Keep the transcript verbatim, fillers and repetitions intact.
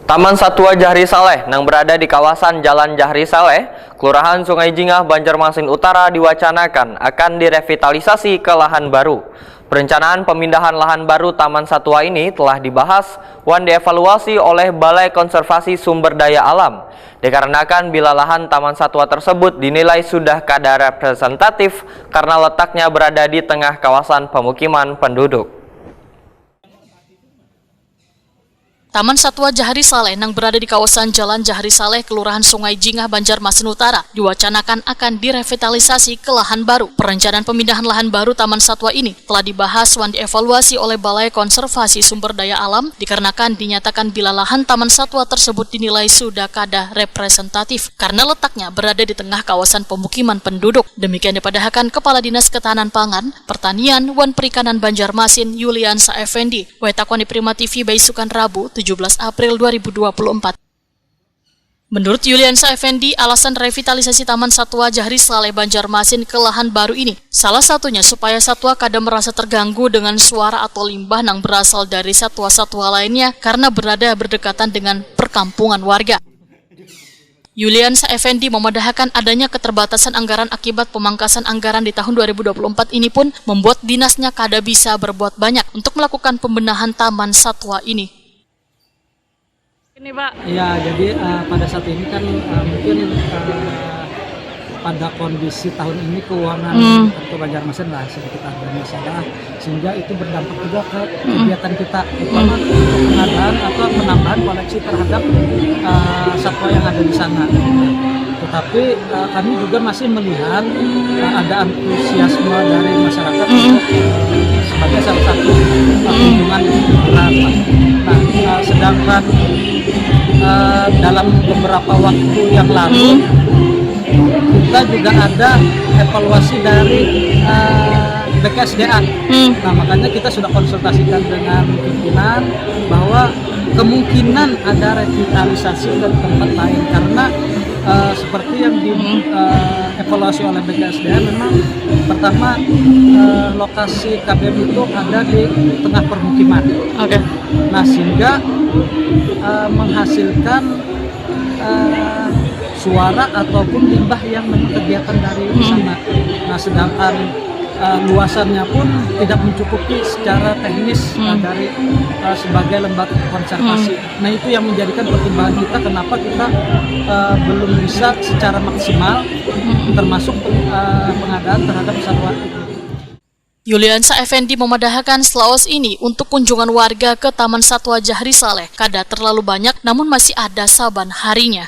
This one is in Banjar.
Taman Satwa Jahri Saleh nang berada di kawasan Jalan Jahri Saleh, Kelurahan Sungai Jingah, Banjarmasin Utara diwacanakan akan direvitalisasi ke lahan baru. Perencanaan pemindahan lahan baru Taman Satwa ini telah dibahas wan dievaluasi oleh Balai Konservasi Sumber Daya Alam, dikarenakan bila lahan Taman Satwa tersebut dinilai sudah kada representatif karena letaknya berada di tengah kawasan pemukiman penduduk. Taman Satwa Jahri Saleh nang berada di kawasan Jalan Jahri Saleh, Kelurahan Sungai Jingah, Banjarmasin Utara, diwacanakan akan direvitalisasi ke lahan baru. Perencanaan pemindahan lahan baru Taman Satwa ini telah dibahas wan dievaluasi oleh Balai Konservasi Sumber Daya Alam dikarenakan dinyatakan bila lahan Taman Satwa tersebut dinilai sudah kada representatif karena letaknya berada di tengah kawasan pemukiman penduduk. Demikian dipadahakan Kepala Dinas Ketahanan Pangan, Pertanian, wan Perikanan Banjarmasin, Yuliansa Effendi, Wetakon di Prima T V baisukan Rabu, tujuh belas April dua ribu dua puluh empat. Menurut Yuliansa Effendi, alasan revitalisasi Taman Satwa Jahri Saleh Banjarmasin ke lahan baru ini salah satunya supaya satwa kada merasa terganggu dengan suara atau limbah nang berasal dari satwa-satwa lainnya karena berada berdekatan dengan perkampungan warga. Yuliansa Effendi memadahakan adanya keterbatasan anggaran akibat pemangkasan anggaran di tahun dua ribu dua puluh empat ini pun membuat dinasnya kada bisa berbuat banyak untuk melakukan pembenahan taman satwa ini. Ini Pak. Ya, jadi uh, pada saat ini kan uh, mungkin uh, pada kondisi tahun ini keuangan hmm. Banjarmasin lah sedikit ada masalah sehingga itu berdampak juga ke kegiatan kita, terutama untuk pengadaan atau penambahan koleksi terhadap uh, satwa yang ada di sana. Tetapi uh, kami juga masih melihat uh, ada antusiasme dari masyarakat untuk, uh, sebagai salah satu uh, kunjungan hiburan. Nah, uh, sedangkan uh, dalam beberapa waktu yang lalu kita juga ada evaluasi dari uh, B K S D A. Nah, makanya kita sudah konsultasikan dengan pimpinan bahwa kemungkinan ada revitalisasi ke tempat lain karena uh, seperti yang di uh, evaluasi oleh B K S D A memang pertama uh, lokasi K B M itu ada di tengah permukiman. Oke. Nah, sehingga uh, menghasilkan uh, suara ataupun limbah yang memang kegiatan dari sana. Nah, sedangkan uh, luasannya pun tidak mencukupi secara teknis uh, dari uh, sebagai lembaga konservasi. Nah, itu yang menjadikan pertimbangan kita kenapa kita uh, belum bisa secara maksimal termasuk uh, pengadaan terhadap satwa itu. Yuliansa Effendi memadahakan selawas ini untuk kunjungan warga ke Taman Satwa Jahri Saleh kada terlalu banyak namun masih ada saban harinya.